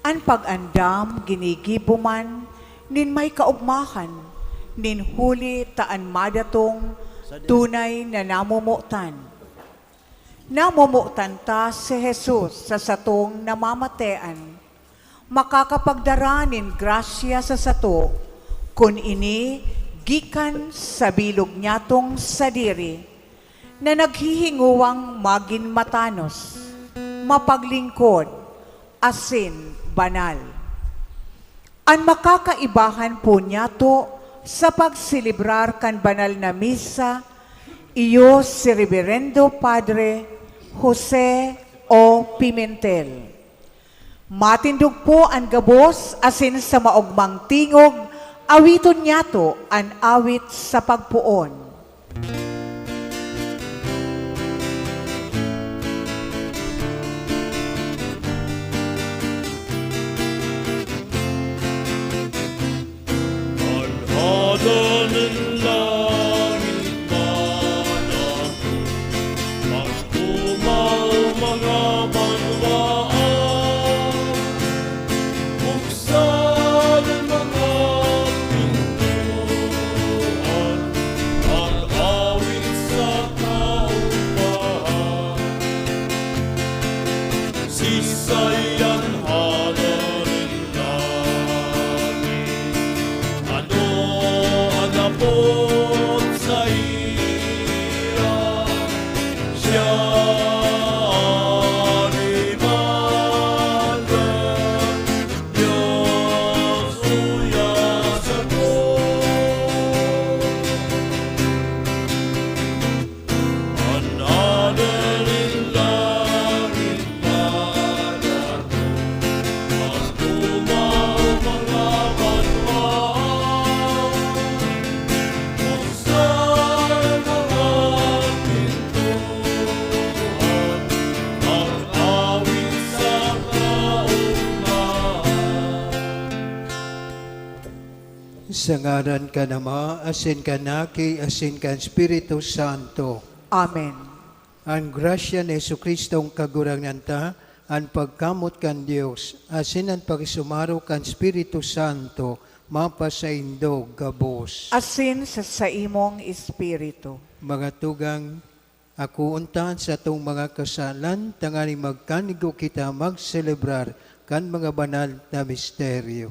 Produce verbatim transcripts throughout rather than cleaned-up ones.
An pag-andam ginigibo man nin may kaogmahan, nin huli ta an madatong tunay na namomotan. Namomotan ta si Jesus sa satong namamatean, makakapagdara nin grasya sa sato, kun ini gikan sa bilog niyatong sadiri, na naghihingowang magin matanos, mapaglingkod, asin banal. An makakaibahan po niyato sa pagselebrar kan banal na misa, iyo si Reberendo Padre Jose O. Pimentel. Matindog po an gabos asin sa maogmang tingog, awiton niyato an awit sa pagpoon. An hada nin langit madako, magtumaw mga banwaan, buksan an mga pintuan, mag-awit sa kaupahan. Siisay an hada nin langit? Ano an apod saiya? Siya an Imagen, Dios uya sa krus. An Hade nin langit madako, magtumaw mga banwaan, buksan mga pintuan, mag-awit sa kaogmahan. Sa ngaran kan Ama, asin kan Aki, asin kan Espiritu Santo. Amen. An grasya ni Jesu-Cristong Kagurangnan ta, an pagkamoot kan Dios, asin an pakisumaro kan Espiritu Santo, mapasaindo gabos. Asin sa saimong espiritu. Mga tugang, akoon ta an satong mga kasalan, tanganing magkanigo kita magselebrar kan mga banal na misteryo.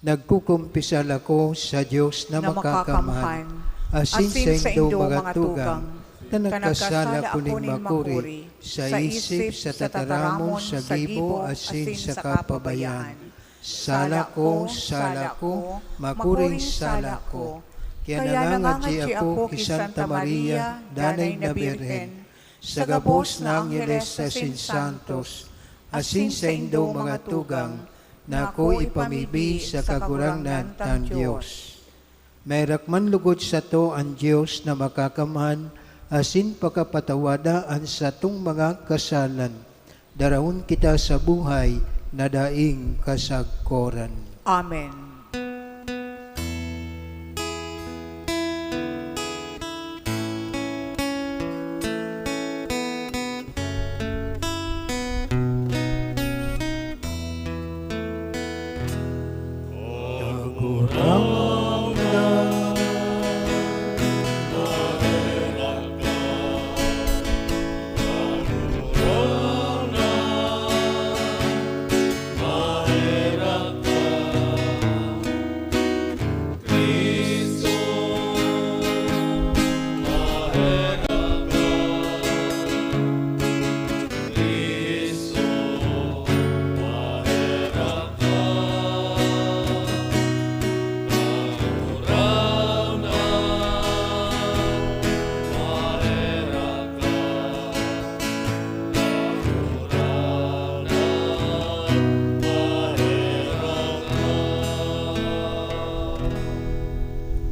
Nagkukumpisal ako sa Dios na Na makakamhan, makakamhan, asin asin saindo saindo mga mga tugang, tugang, na na nagkasala nagkasala ako ako nin nin makuri, makuri, sa sa isip, isip, sa sa tataramon, tataramon, sa sa gibo, gibo, asin asin sa sa kapabayaan. kapabayaan. Sala ko, sala ko, makuring sala ko. Kaya nangangadi ako ki Santa Maria, Danay na Birhen, sa gabos na angheles asin santos, asin saindo mga tugang, na ako ipamibi sa Kagurangnan tang Dios. Maherak man lugod sato an Dios na makakamhan asin pakapatawada an satong mga kasalan. Daraon kita sa buhay na daing kasagkoran. Amen.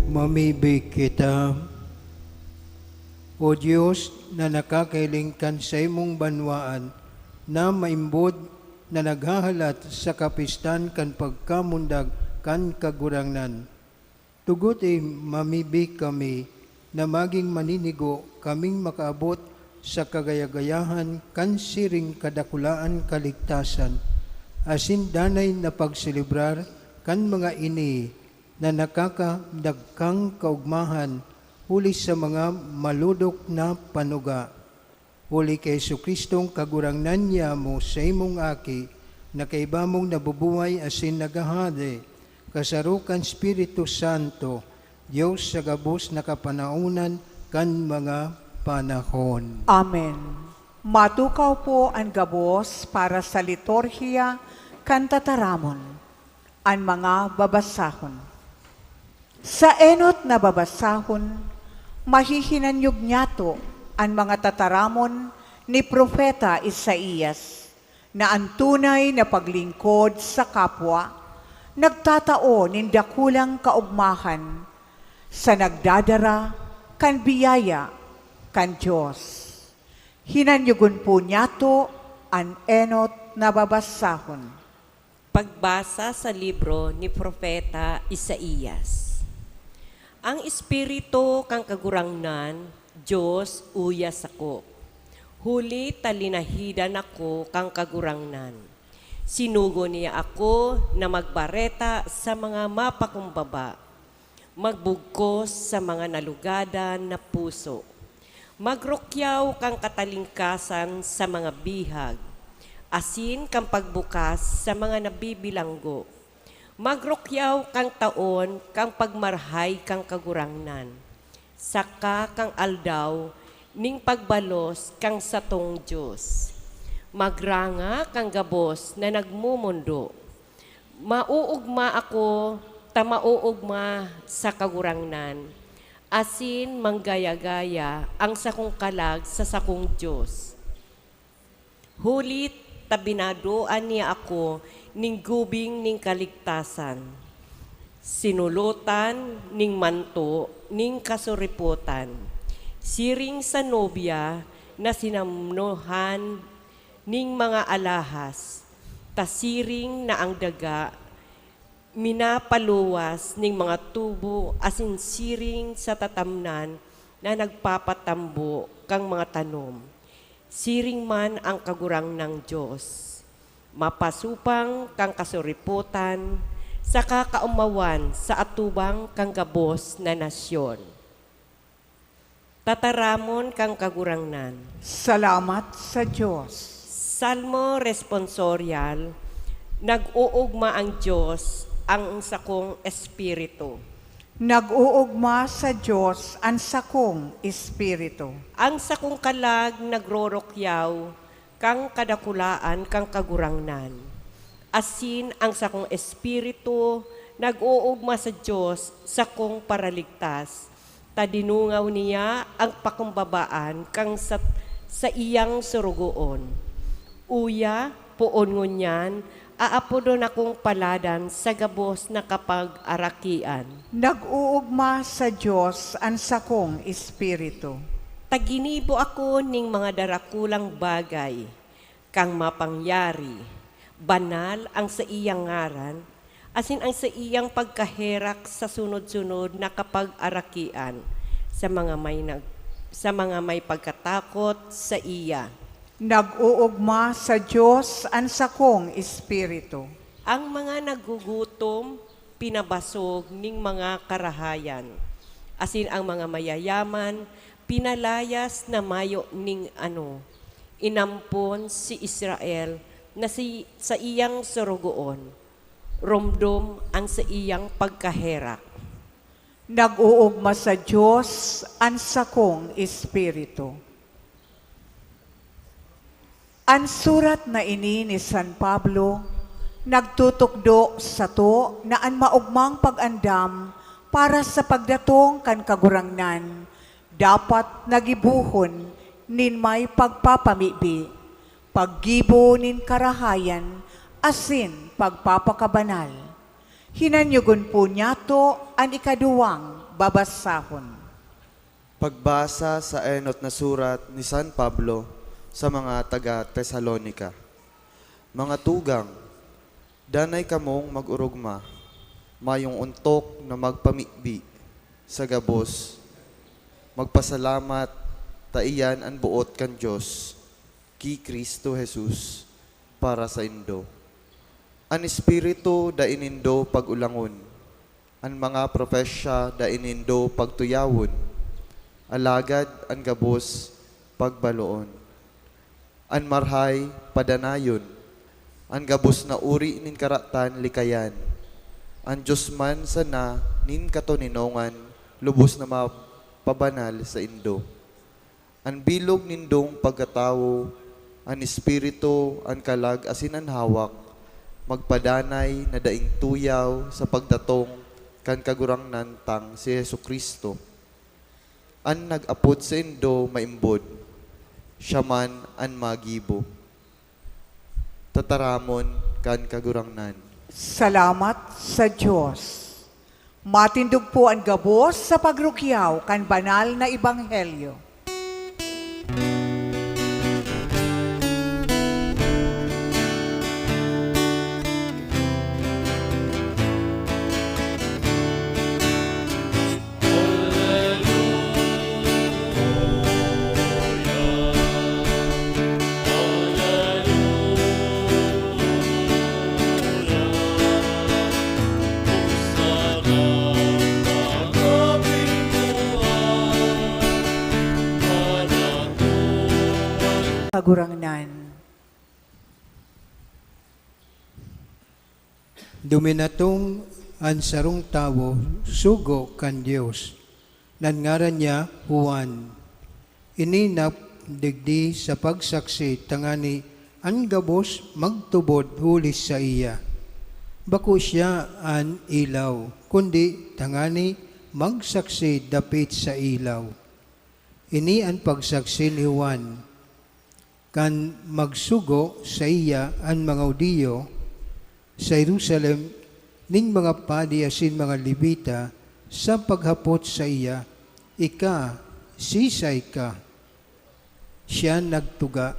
Mamibi kita. O Dios, na nakakahiling kan saimong banwaan na maimbod na naghahalat sa kapistan kan pagkamundag kan Kagurangnan, tugote mamibi kami na magin maninigo kaming makaabot sa kagaya-gayahan kan siring kadakulaan kaligtasan asin danay na pagselebrar kan mga ini na nakakadagkang kaogmahan huli sa mga malodok na panuga. Huli ki Jesu-Cristong Kagurangnan niamo, saimong Aki, na kaiba mong nabubuhay asin naghahade, kasaro kan Espiritu Santo, Dios sa gabos na kapanaonan kan mga panahon. Amen. Matukaw po an gabos para sa liturhiya kan tataramon. An mga babasahon. Sa enot na babasahon, mahihinanyog niyato an mga tataramon ni Propeta Isaias, na an tunay na paglingkod sa kapwa nagtatao nin dakulang kaogmahan sa nagdadara kan biyaya kan Dios. Hinanyogon po niyato an enot na babasahon. Pagbasa sa libro ni Propeta Isaias. Ang Espiritu kan Kagurangnan, Dios, uya sako, huli ta linahidan ako kan Kagurangnan. Sinugo niya ako na magbareta sa mga mapakumbaba, magbugkos sa mga nalugadan na puso, magrukyaw kan katalingkasan sa mga bihag, asin kan pagbukas sa mga nabibilanggo, magrukyaw kan taon kan pagmarahay kan Kagurangnan, saka kan aldaw nin pagbalos kan satong Dios. Magranga kan gabos na nagmomondo. Maoogma ako ta maoogma sa Kagurangnan, asin manggaya-gaya an sakong kalag sa sakong Dios. Huli ta binadoan niya ako nin gubing nin kaligtasan, sinulotan nin manto nin kasuripotan, siring sa nobya na sinamnohan nin mga alahas, ta siring na an daga minapaluwas nin mga tubo asin siring sa tatamnan na nagpapatambo kan mga tanom. Siring man an Kagurangnan Dios, mapasupang kan kasuripotan saka kaomawan sa atubang kan gabos na nasyon. Tataramon kan Kagurangnan. Salamat sa Dios. Salmo Responsorial. Nag-oogma an Dios, an sakong espiritu. Nag-oogma sa Dios an sakong espiritu. An sakong kalag nagrorokyaw kan kadakulaan kan Kagurangnan, asin an sakong espiritu nag-oogma sa Dios, sakong Paraligtas, ta dinungaw niya an pakumbabaan kan sa, saiyang sorogoon. Uya, poon ngunyan, aapodon akong paladan sa gabos na kapagarakian. Nag-oogma sa Dios an sakong espiritu. Ta ginibo ako nin mga darakulang bagay, kan mapangyari, banal an saiyang ngaran, asin an saiyang pagkaherak sa sunod-sunod na kapagarakian sa mga may nag-, sa mga may pagkatakot saiya. Nag-oogma sa Dios an sakong espiritu. An mga nagugutom, pinabasog nin mga karahayan, asin an mga mayayaman, pinalayas na mayo nin ano. Inampon si Israel na si, saiyang sorogoon, romdom an saiyang pagkaherak. Nag-oogma sa Dios an sakong espiritu. An surat na ini ni San Pablo nagtutukdo sato na an maogmang pag-andam para sa pagdatong kan Kagurangnan dapat na gibohon nin may pagpapamibi, paggibo nin karahayan, asin pagpapakabanal. Hinanyogon po niyato an ikaduwang babasahon. Pagbasa sa enot na surat ni San Pablo sa mga taga Tesalonica. Mga tugang, danay kamong mag-orogma, mayong ontok na magpamibi sa gabos. Magpasalamat, ta iyan an boot kan Dios ki Cristo Jesus para saindo. An Espiritu dai nindo pag-ulangon, an mga propesya dai nindo pagtuyawon, alagad an gabos pagbaloon. An marhay padanayon, an gabos na uri nin karatan likayan. An Dios man sana nin katoninongan lubos na mapabanal saindo. An bilog nindong pagkatawo, an espiritu, an kalag asin an hawak, magpadanay na daing tuyaw sa pagdatong kan Kagurangnan tang si Jesu-Cristo. An nag-apod saindo maimbod, siya man an magibo. Tataramon kan Kagurangnan. Salamat sa Dios. Matindog po an gabos sa pagrukyaw kan banal na ebanghelyo. Kagurangnan. Duminatong an sarong tawo sugo kan Dios, na an ngaran niya Juan. Ini nagdigdi sa pagsaksi tangani an gabos magtubod huli saiya. Bako siya an ilaw, kundi tangani magsaksi dapit sa ilaw. Ini an pagsaksi ni Juan. Kan magsugo saiya an mga Judio sa Jerusalem nin mga padi asin mga Levita sa paghapot saiya, "Ika, sisay ka?" Siya nagtuga,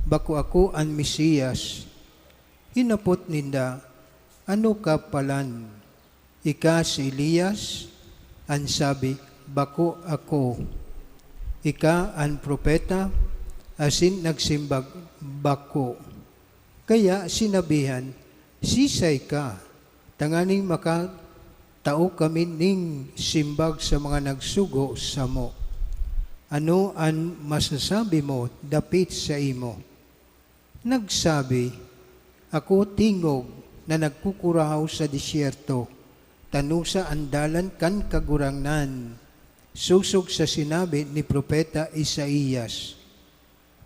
"Bako ako an Mesias." Hinapot ninda, "Ano ka palan? Ika si Elias?" An sabi, "Bako ako." "Ika an propeta?" Asin nagsimbag, "Bako." Kaya sinabihan, "Sisay ka, tanganing makatao kami ning simbag sa mga nagsugo samo? Ano an masasabi mo dapit saimo?" Nagsabi, "Ako tingog na nagkukurahaw sa disyerto, 'Tanusa an dalan kan Kagurangnan, sosog sa sinabi ni Propeta Isaias.'"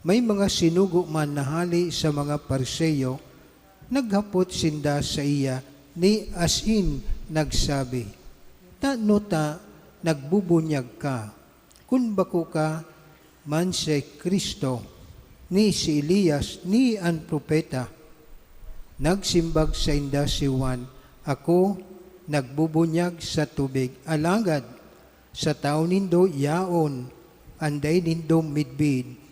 May mga sinugo man na hale sa mga Fariseo, naghapot sinda saiya ni asin nagsabi, "Tano ta nagbubunyag ka, kun bako ka man si Cristo, ni si Elias, ni an propeta?" Nagsimbag sainda si Juan, "Ako nagbubunyag sa tubig, alagad sa tawo nindo yaon an dai nindo midbid.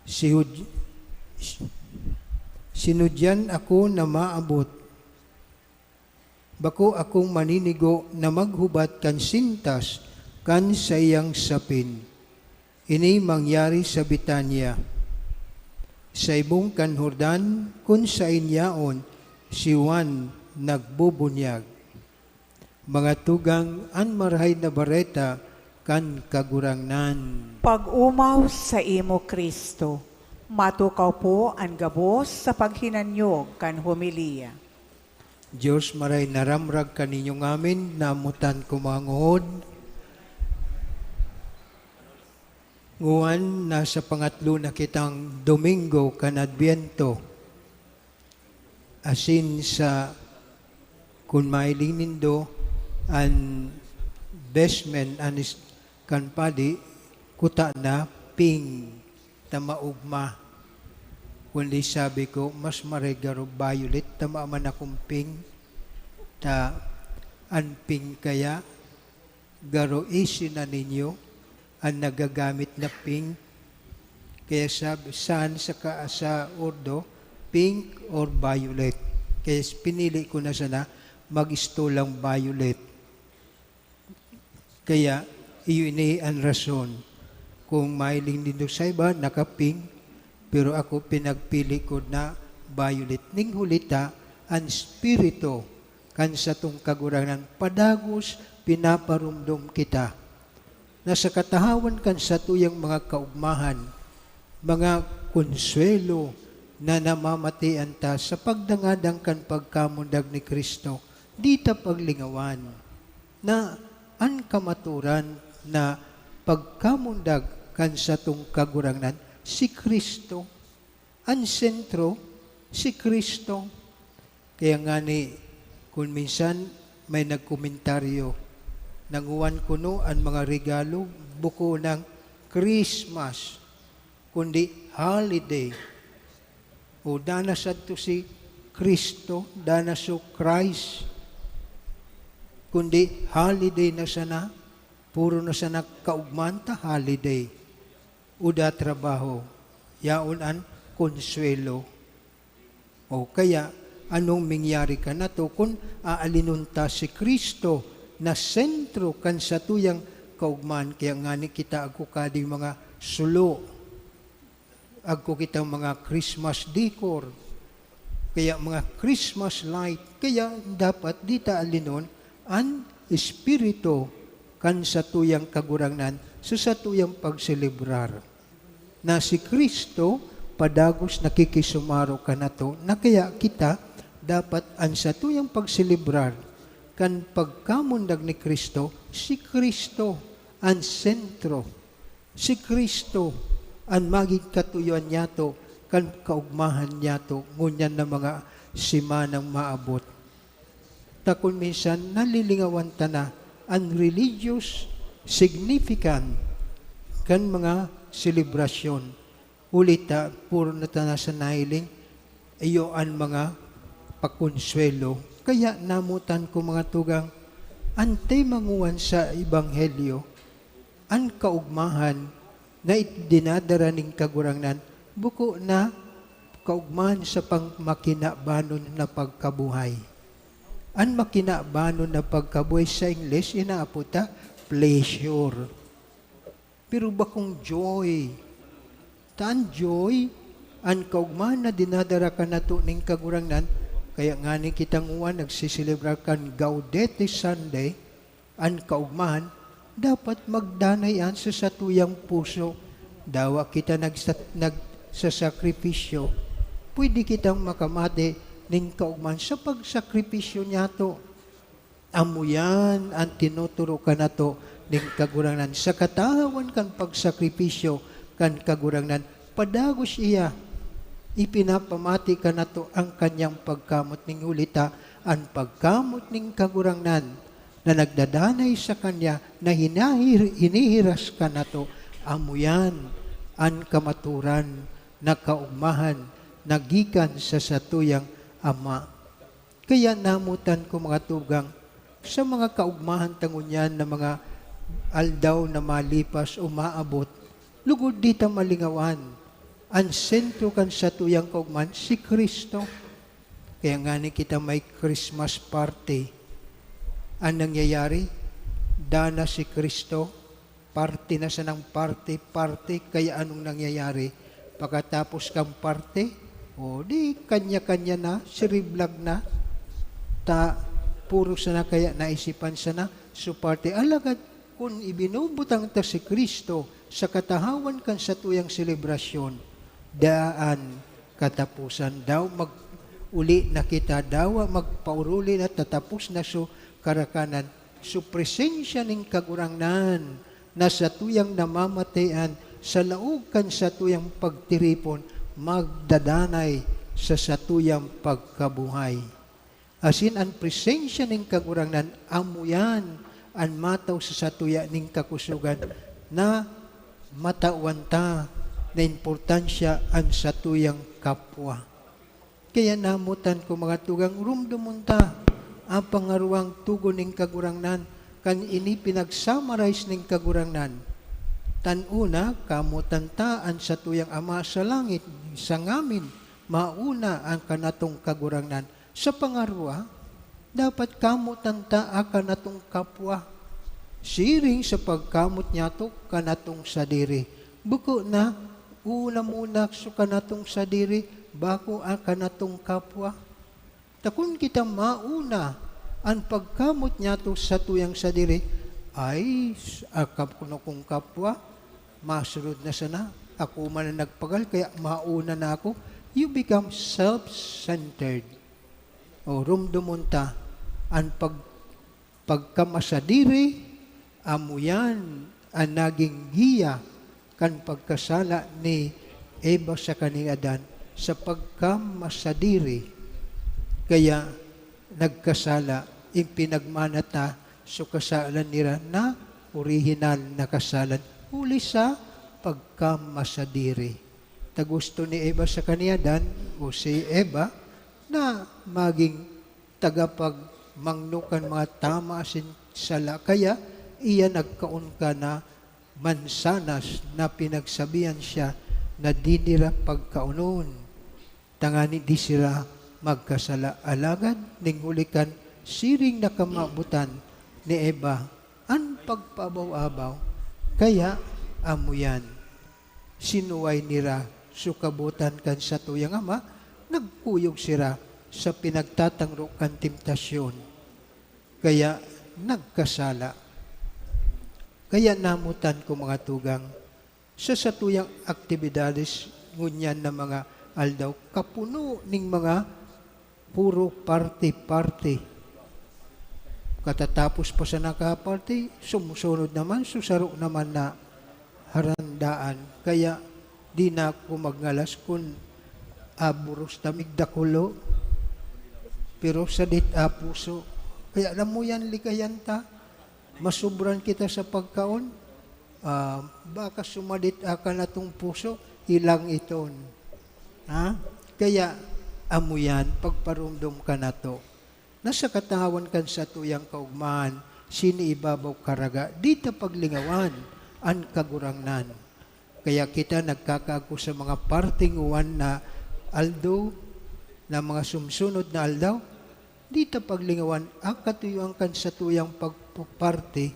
Sihud-, sinudyan ako na maabot. Bako akong maninigo na maghubat kan sintas kan saiyang sapin." Ini mangyari sa Betania, sa ibong kan Jordan, kun saen yaon si Juan nagbubunyag. Mga tugang, an Marahay na Bareta kan Kagurangnan. Pag-omaw saimo, Cristo. Matukaw po an gabos sa paghinanyog kan homilya. Dios, maray na ramrag kan inyo ngamin, namotan ko mga nguhod. Nguan, nasa pangatlo na kitang Domingo kan Adbyento. Asin sa, kun mahiling nindo, an vestment, an is-, kan padi, kuta na pink, ta maogma. Kundi sabi ko, mas maray garo violet, ta mayo man akong pink. Ta an pink kaya, garo isi na ninyo an nagagamit na pink. Kaya sab-, saan sa ka-, sa ordo, pink or violet? Kaya s-, pinili ko na sana mag-isto lang violet. Kaya, iyo ini an rason. Kung mahiling nindo sa iba, naka-pink, pero ako pinagpili ko na violet. Ning huli ta, An Espiritu kan satong Kagurangnan padagos pinaparomdom kita na sa katahawan kan satuyang mga kaogmahan, mga konsuwelo na namamatean ta sa pagdangadang kan pagkamundag ni Cristo, di ta paglingawan na an kamaturan na pagkamundag kan satong Kagurangnan si Cristo. An sentro, si Cristo. Kaya ngani, kun minsan may nagkomentaryo, "Nanguwan kuno an mga regalo, buko nang Christmas, kundi holiday." O dana sadto si Cristo, dana so Christ, kundi holiday na sana, puro na sana kaugman ta holiday. O da trabaho, yaon an konsuwelo. O kaya, anong mangyari kanato kun aalinon ta si Cristo na sentro kan satuyang kaogmahan? Kaya ngani kita agkukading mga sulo, agko kitang mga Christmas decor, kaya mga Christmas light. Kaya dapat di ta alinon an espiritu kan satuyang Kagurangnan sa satuyang pagselebrar, na si Cristo padagos nakikisumaro kanato, na kaya kita dapat an satuyang pagselebrar kan pagkamundag ni Cristo, si Cristo an sentro. Si Cristo an magin katuyoan niyato kan kaogmahan niyato ngunyan na mga semanang maabot. Ta kun minsan nalilingawan ta na an religious significant kan mga selebrasyon, huli ta puro na ta na sa nahiling iyo an mga pakonsuwelo. Kaya namotan ko, mga tugang, an tema nguan sa Ebanghelyo, an kaogmahan na idinadara nin Kagurangnan, buko na kaogmahan sa pang-, makinabanon na pagkabuhay. An makinabanon na pagkabuhay sa Ingles, inaapod ta pleasure. Pero bakong joy. Ta an joy, an kaogmahan na dinadara kanato nin Kagurangnan, kaya ngani kita nguan nagseselebrar kan Gaudete Sunday, an kaogmahan, dapat magdanay an sa satuyang puso. Dawa kita nagsa-, nagsasakripisyo. Pwede kitang makamate nin kaogmahan sa pagsakripisyo niyato. Amo yan an tinuturo kanato nin Kagurangnan. Sa katawan kan pagsakripisyo kan Kagurangnan, padagos iya, ipinapamati kanato an kanyang pagkamot nin huli ta, an pagkamot nin Kagurangnan na nagdadanay sa kanya na hinahir-, hinihiras kanato, amo yan an kamaturan na kaogmahan na gikan sa satuyang Ama. Kaya namotan ko, mga tugang, sa mga kaogmahan ta ngunyan na mga aldaw na malipas o maabot, lugod di ta malingawan, an sentro kan satuyang kaogmahan, si Cristo. Kaya ngani kita may Christmas party. An nangyayari, dana si Cristo, parte na sanang parte, parte, kaya anong nangyayari? Pakatapos kan parte, o di kanya-kanya na, siriblag na, ta puro sana kaya naisipan sana so parte. Alagad kun ibinubutang ta si Cristo sa katahawan kan satuyang selebrasyon, daan kataposan. Daw mag-uli na kita, dawa magpauruli na, tatapos na so karakanan. So presensya nin Kagurangnan na satuyang namamatean sa laog kan satuyang pagtiripon, magdadanay sa satuyang pagkabuhay. Asin an presensya nin Kagurangnan, amo yan an mataw sa satuya nin kakusogan na matawan ta na importansya an satuyang kapwa. Kaya namotan ko, mga tugang, rumdomon ta an pangaruang togon nin Kagurangnan kan ini pinag-summarize nin Kagurangnan. Tan una, kamotan ta an satuyang Ama sa langit, sa ngamin, mauna an kanatong Kagurangnan. Sa pangarwa, dapat kamotan ta an kanatong kapwa. Siring sa pagkamot niyato kanatong sadiri. Buko na, una muna so kanatong sadiri, bako an kanatong kapwa. Ta kun kita mauna an pagkamot niyato sa tuyang sadiri, ay, s-, akap kuno kong kapwa, masunod na sana, ako man ang nagpagal, kaya mauna na ako. You become self-centered. O, rumdomon ta, an pag-, pagkamasadiri, amo yan an naging giya kan pagkasala ni Eva saka ni Adan sa pagkamasadiri. Kaya nagkasala, in pinagmana ta, so kasalan nira na orihinal na kasalan, huli sa pagkamasadiri. Ta gusto ni Eva saka ni Adan, o si Eva, na magin tagapagmangno kan mga tama asin sala. Kaya iya nagkaon ka na mansanas na pinagsabihan siya na di nira pagkaonon, tangani di sira magkasala. Alagad ning huli kan siring na kamabotan ni Eva an pagpaabaw-abaw, kaya amo yan. Sinuway nira so kabotan kan satuyang Ama, nagkuyog sira sa pinagtatangro kan temptasyon, kaya nagkasala. Kaya namotan ko, mga tugang, sa satuyang aktibidades ngunyan na mga aldaw, kapuno ning mga puro party-party. Katatapos pa sana ka party, sumusunod naman, so saro naman na harandaan. Kaya di na ako magngalas kun aburos ta migdakulo. Pero sadit a puso. Kaya alam mo yan, likayan ta. Masubran kita sa pagkaon. Ah, baka sumadit a kan atong puso, ilang iton. Ha? Kaya, amo yan, pagparumdom ka nato. Na sa katawan kan satuyang kaogmahan, siniibabaw karaga, di ta paglingawan an Kagurangnan. Kaya kita nagkakaagko sa mga parteng uwan na aldo, na mga sumsunod na aldaw, di ta paglingawan an katuyoan kan satuyang pagpaparte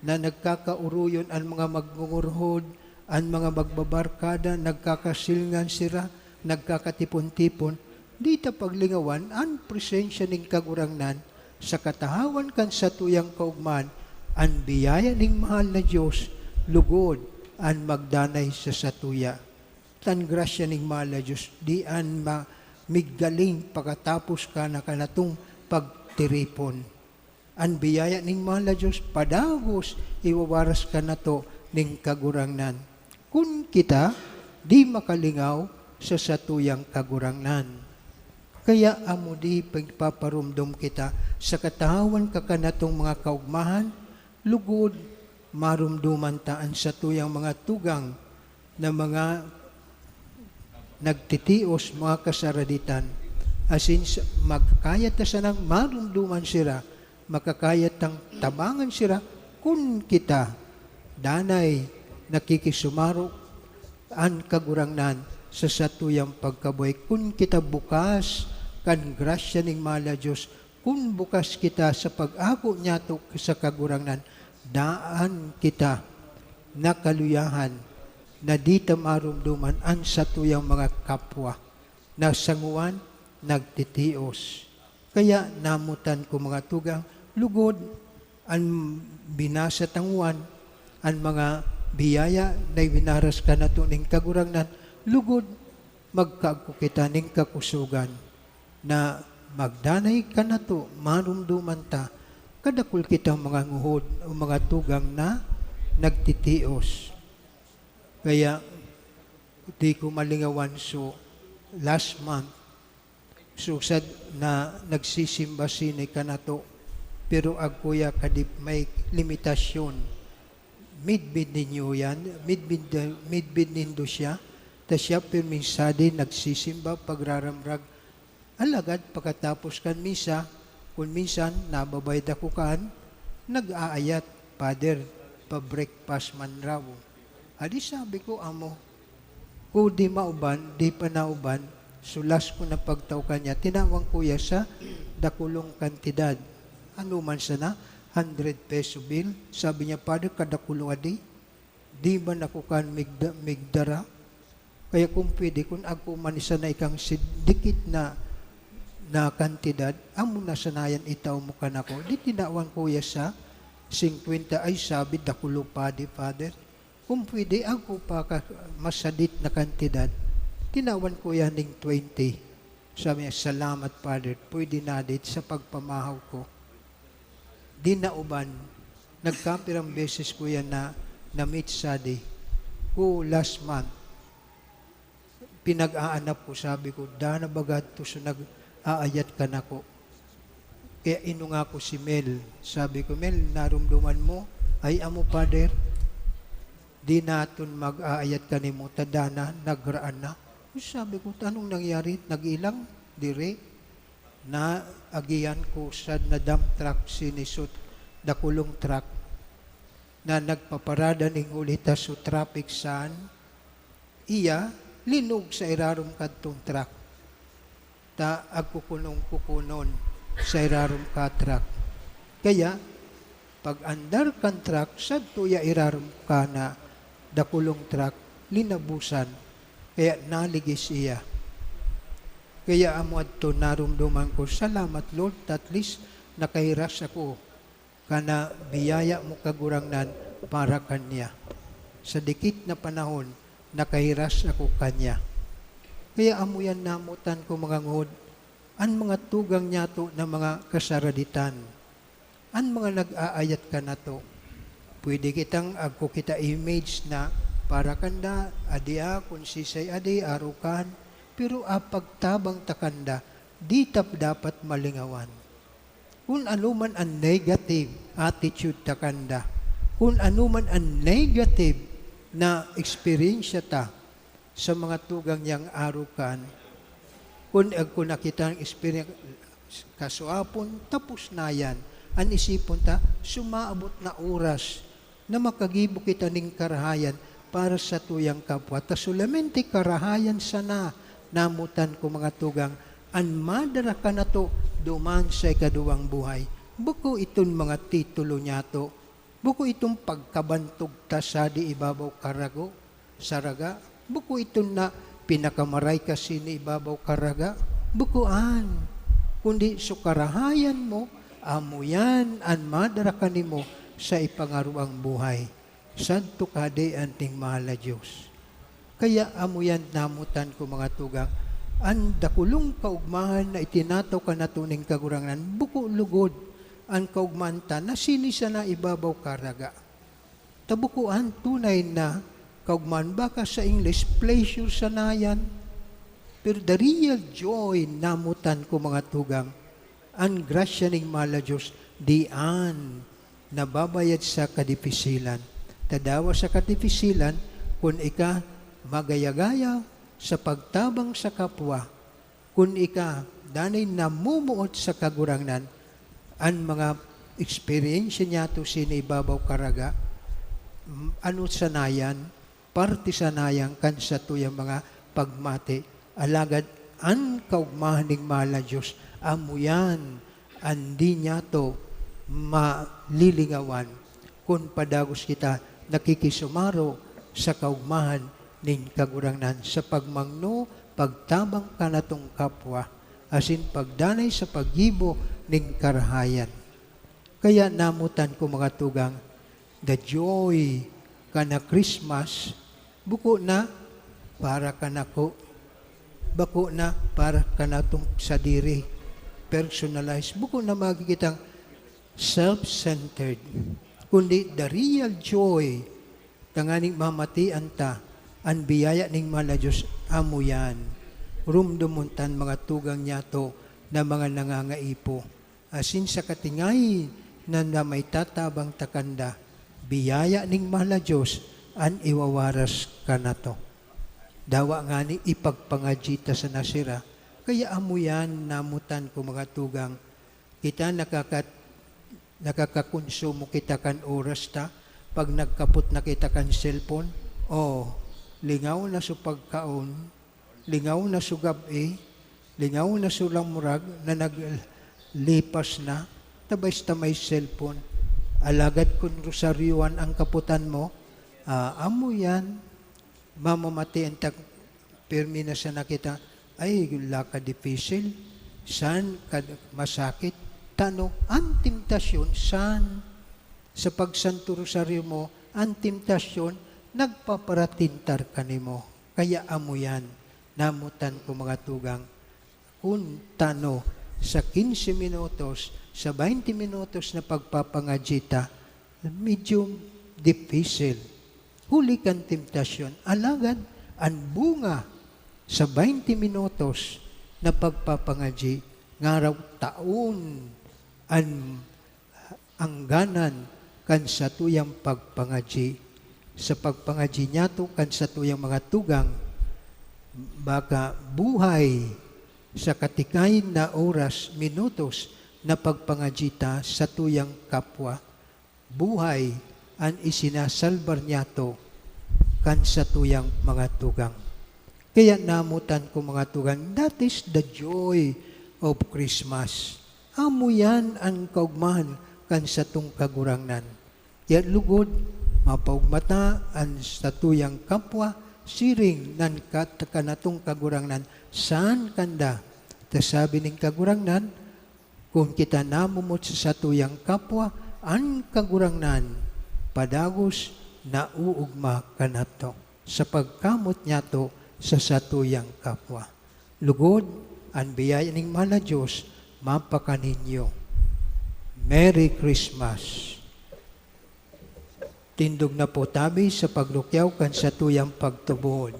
na nagkakaoroyon an mga magngungurhod, an mga magbabarkada, nagkakasilngan sira, nagkakatipon-tipon. Di ta paglingawan an presensya nin Kagurangnan sa katahawan kan satuyang kaogmahan, an biyaya nin mahal na Dios, lugod an magdanay sa satuya. Tan grasya nin mahal na Dios, di an ma-, miggaling pakatapos ka na kanatong pagtiripon. An biyaya nin mahal na Dios, padagos iwawaras ka nato nin Kagurangnan. Kun kita di makalingaw sa satuyang Kagurangnan. Kaya amo di pagpaparumdom kita sa katahawan kakanatong mga kaogmahan, lugod marumdoman ta an satuyang mga tugang na mga nagtitios, mga kasaraditan, asin sa, makakaya ta sanang marumdoman sira, makakaya tang tabangan sira, kun kita danay nakikisumaro an Kagurangnan sa satuyang pagkabuhay, kun kita bukas kan grasya nin mahal na Dios, kun bukas kita sa pag-ako niyato sa Kagurangnan, daan kita nakaluyahan na di ta marumdoman an satuyang mga kapwa na sanguan nagtitios. Kaya namotan ko, mga tugang, lugod an binasa tang uwan, an mga biyaya na iwinaras kanato nin Kagurangnan, lugod magkaagko kita nin kakusogan na magdanay kanato, marumdoman ta, kadakul kitang mga nguhod o mga tugang na nagtitios. Kaya, di ko malingawan, so, last month, so, sad na nagsisimba sini kanato, pero agkuya kadip may limitasyon. Midbid ninyo yan, midbid, midbid nindo siya, ta siya pirming sadi nagsisimba, pagraramrag. Alagad pakatapos kan misa, kun minsan nababayad ako kan nag-aayat, "Father, pa-breakfast man raw." Adi sabi ko, "Amo, ko di mauban, di pa nauban." Sulas ko na pagtao kanya, tinawang ko iya sa dakulong kantidad. Ano man sana, hundred peso bill. Sabi niya, "Father, kadakulo adi." Di man ako kan migda-, migdara? Kaya kung pwede, kun ako man sana ikang sid-, dikit na na kantidad, amo na sana yan itao mo kanako. Di tinawan ko ya sa singkwenta, ay sabi, dakulo pa di, Father. Kung pwede, ako pa ka masadit na kantidad. Tinawan ko yan ning twenty. Sabi niya, "Salamat, Father. Pwede na dit sa pagpamahaw ko." Di na uban, nagkapirang beses ko yan na na-meet sa di. Ko last month, pinag-aanap ko, sabi ko, "Dana baga to so nag-aayat kanako." Kaya inunga ko si Mel. Sabi ko, "Mel, narumduman mo?" "Ay, amo, Father. Di naton mag-aayat kanimo, ta dana, nagraan na." Sabi ko, "Anong nangyari? Nag-ilang?" "Dire." Naagihan ko sad na dump truck, sinisot, dakulong truck, na nagpaparada ning huli ta so traffic sign. Iya, linog sa irarom kadtong truck. Ta agkukunong-kukunon sa irarom ka truck. Kaya, pag-andar kan truck, sadto iya irarom ka na dakulong truck, linabusan. Kaya naligis iya. Kaya amo adto narumduman ko, "Salamat, Lord, at least nakahiras ako." Kana biyaya mo, Kagurangnan, para kanya. Sa dikit na panahon, nakahiras ako kanya. Kaya amo yan namotan ko, mga ngod, an mga tugang niyato na mga kasaraditan, an mga nag-aayat kanato. Pwede kitang agko kita image na para kanda, adia, kun sisay adi, arokan, pero apagtabang ta kanda, di ta dapat malingawan. Kun ano man an negative attitude ta kanda, kun ano man an negative na eksperyensya ta sa mga tugang niyang arokan, kun agko na kitang eksperyensya, kasuapon, tapos na yan. An isipon ta, sumaabot na oras na makagibo kita nin karahayan para sa tuyang kapwa. Ta solamente karahayan sana, namotan ko, mga tugang, an madara kanato duman sa ikaduwang buhay. Bako iton mga titulo niyato, bako iton pagkabantog ta sa di ibabaw karago, saraga, bako iton na pinakamaray ka sini ibabaw karaga, bako an. Kundi so karahayan mo, amo yan an madara kanimo sa ipangaroang buhay. Sadto Kahadean ning mahal na Dios. Kaya amo yan namotan ko, mga tugang, an dakulong kaugmahan na itinataw kanato ning Kagurangnan, bako lugod an kaugmahan ta na sini sana ibabaw karaga. Ta bako an tunay na kaugmahan, baka sa English, pleasure sana yan. Pero the real joy, namotan ko, mga tugang, an grasya ning mahal na Dios, di an nababayad sa kadipisilan. Ta dawa sa kadipisilan, kun ika magaya-gaya sa pagtabang sa kapwa, kun ika danay namumuot sa Kagurangnan, an mga eksperyensya niyato sini ibabaw karaga, m-, ano sana yan, parte sana yan kan satuyang mga pagmati. Alagad an kaugmahan ning mahal na Dios, amo yan an di niyato malilingawan kun padagos kita nakikisumaro sa kaugmahan nin Kagurangnan sa pagmangno, pagtabang kanatong kapwa, asin pagdanay sa paggibo nin karahayan. Kaya namotan ko, mga tugang, the joy kana Christmas, bako na para kanako, bako na para kanatong sadiri, personalized, bako na makikitang self-centered, kundi the real joy, tanganing mamatian ta an biyaya ning mahal na Dios, amo yan. Rumdomon tan mga tugang niyato na mga nangangaipo, asin sa katingay na, na may tatabang ta kanda, biyaya ning mahal na Dios an iwawaras kanato. Dawa ngani ipagpangadyi ta sana sira, kaya amo yan namotan ko, mga tugang, kita nakakat-, nakakakonsumo kita kan oras ta pag nagkapot na kita kan cellphone. O, lingaw na so pagkaon, lingaw na so gab-i, lingaw na so lamurag na naglipas na, ta basta may cellphone. Alagad kun rosaryoan ang kapotan mo, ah, amo yan, mamamatian ta, pirmi na sana kita, ay, la ka dipisil. Saan ka masakit? Tano an temptasyon, saan sa pagsanto rosaryo mo, an temptasyon nagpaparatintar kanimo. Kaya amo yan, namotan ko, mga tugang, kun tano sa quince minutos, sa baynte minutos na pagpapangadyi ta, medyo dipisil. Huli kan temptasyon. Alagad, an bunga sa baynte minutos na pagpapangadyi, ngaraw taon an angganan kan satuyang pagpangadyi. Sa pagpangadyi niyato kan satuyang mga tugang, baka buhay sa katikayan na oras, minutos na pagpangadyi ta satuyang kapwa, buhay an isinasalbar niyato kan satuyang mga tugang. Kaya namotan ko, mga tugang, that is the joy of Christmas. Amo yan an kaogmahan kan satong Kagurangnan. Kaya lugod, mapaogma ta an satuyang kapwa, siring nan kat-, kanatong Kagurangnan, saan kanda? Ta sabi ning Kagurangnan, kun kita namumot sa satuyang kapwa, an Kagurangnan padagos nauugma kanato sa pagkamot niyato sa satuyang kapwa. Lugod, an biyaya ning mahal na Dios mapakaninyo. Merry Christmas! Tindog na po tabi sa paglukyaw kan satuyang pagtubod.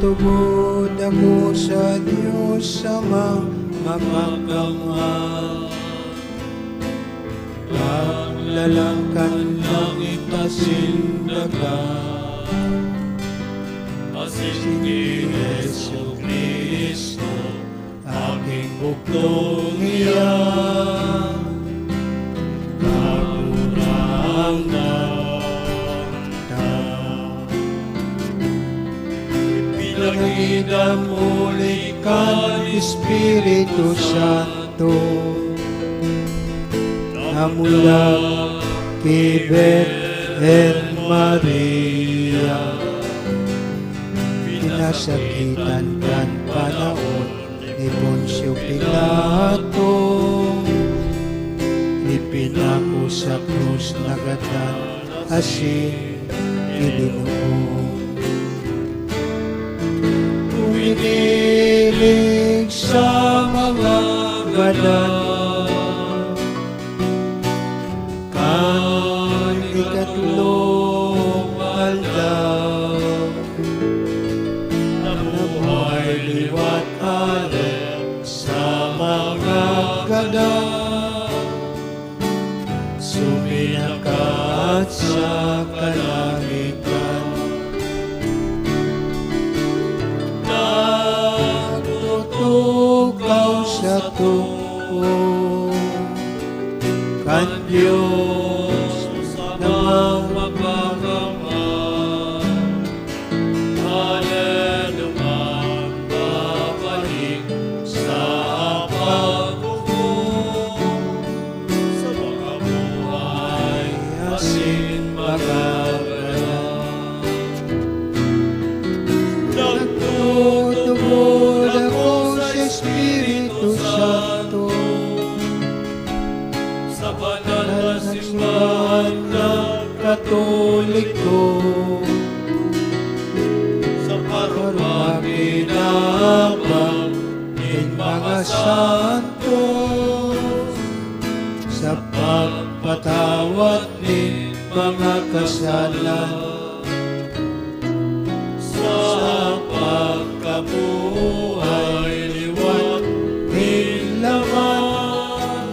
Nagtutubod ako sa Diyos Amang makakamahal. Paglalang kan langit asin daga, asin ki Jesu-Cristo, aking bugtong iyan, Kagurangnan ta. Ipinangidam huli kan Espiritu Santo, na mula ki Birhen Maria, pinasakitan kan panahon ni Poncio Pilato, ipinako sa krus, nagadan asin ilinubong. Uminilig sa mga gadan, kan ikatlong aldaw, nabuhay liwat hale sa mga gadan, suminakat sa kalangitan. Nagtutukaw sa too kan Dios na mapagmamahal. Haleluya, babalik sa paghukom sa mga buhay asin mga gadan. Nagtutubod ako sa Espiritu Santo, sa banal na simbahan na Katoliko, sa parumakinabang nin mga santos, sa pagpatawad nin mga kasalan, sa pagkabuhay liwat nin laman,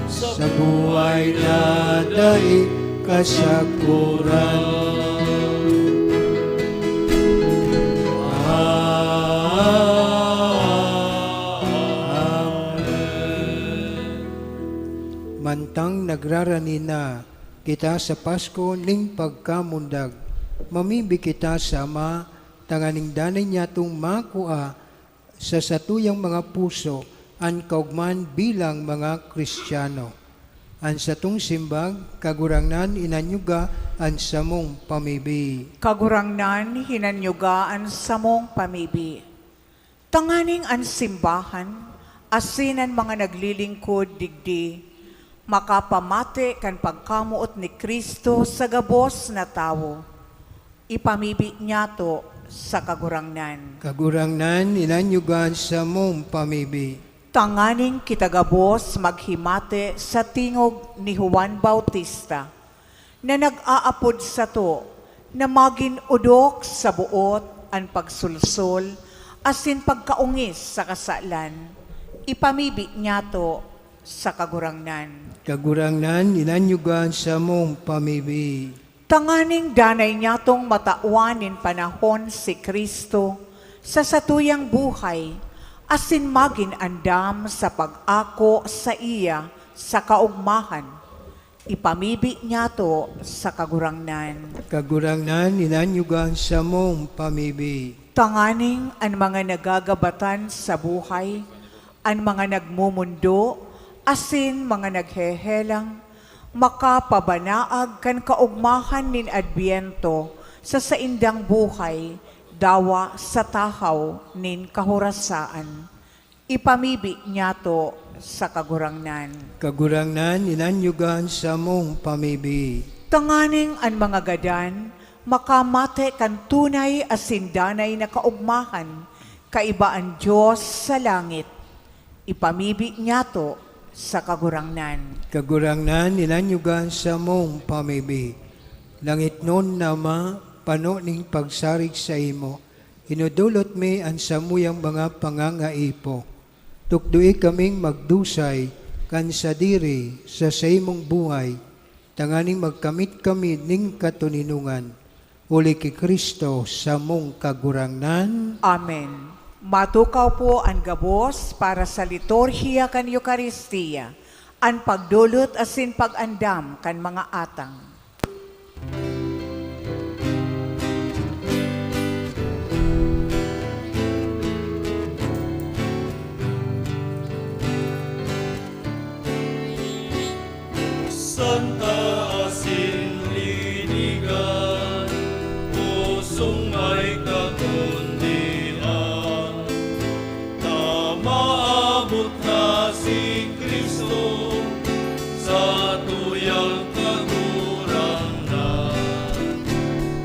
sa buhay na dai kasakuran. Amen. Mantang nagrarani na kita sa Pasko nin pagkamundag, mamibi kita sa Ama tanganing danay niyatong makua sa satuyang mga puso an kaogmahan bilang mga Cristiano. An satong simbag, Kagurangnan, inanyuga an samong pamibi. Kagurangnan, hinanyuga an samong pamibi. Tanganing an simbahan, asin an mga naglilingkod digdi, makapamate kan pagkamoot ni Cristo sa gabos na tawo. Ipamibi niyato sa Kagurangnan. Kagurangnan, inanyuga an samong pamibi. Tanganing kita gabos maghimate sa tingog ni Juan Bautista, na nag-aapod sato na magin odok sa boot an pagsolsol asin pagkaongis sa kasalan, ipamibi niyato sa Kagurangnan. Kagurangnan, inanyuga an samong pamibi. Tanganing danay niyatong matawan nin panahon si Cristo sa satuyang buhay, asin magin andam sa pag-ako saiya sa kaogmahan, ipamibi niyato sa Kagurangnan. Kagurangnan, inanyuga an samong pamibi. Tanganing an mga nagagabatan sa buhay, an mga nagmomondo, asin mga naghehelang, makapabanaag kan kaogmahan nin Adbyento sa saindang buhay, dawa sa tahaw nin kahorasaan. Ipamibi niyato sa Kagurangnan. Kagurangnan, inanyuga an samong pamibi. Tanganing an mga gadan makamate kan tunay asin danay na kaogmahan kaiba an Dios sa langit. Ipamibi niyato sa Kagurangnan. Kagurangnan, inanyuga an samong pamibi. Langitnon na Ama, pano nin pagsarig saimo, inodolot mi an samuyang mga pangangaipo. Tukdoe kaming magdusay kan sadiri sa saimong buhay, tanganing magkamit kami nin katoninongan, huli ki Cristo samong Kagurangnan. Amen. Matukaw po an gabos para sa liturhiya kan Eukaristia, an pagdolot asin pag-andam kan mga atang. Santa asin linigan, pusong may kakundian, na maabot na si Cristo, satuyang Kagurangnan.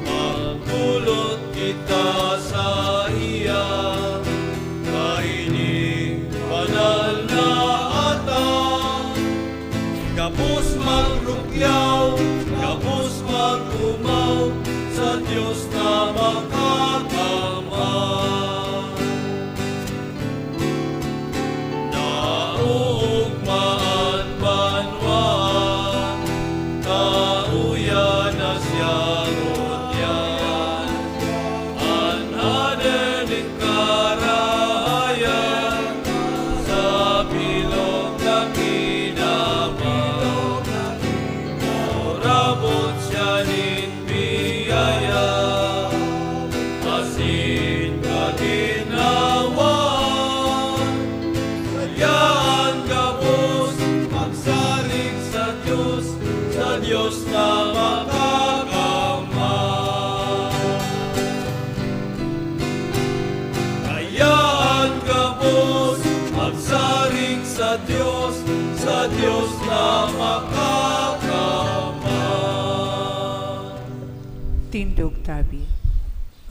Magdolot kita saiya, kaini banal na atang. Gabos magrukyaw, gabos mag-omaw sa Dios na Makakamhan. Naoogma an banwaan, kaoyan na siya ngunyan. An hadening karahayan sa bilog na kinaban, maurabot siya nin biyaya asin kaginhawaan. Kaya an gabos magsarig sa Dios, sa Dios na Makakamhan. Kaya an gabos magsarig sa Dios, sa Dios na Makakamhan. Tindog tabi.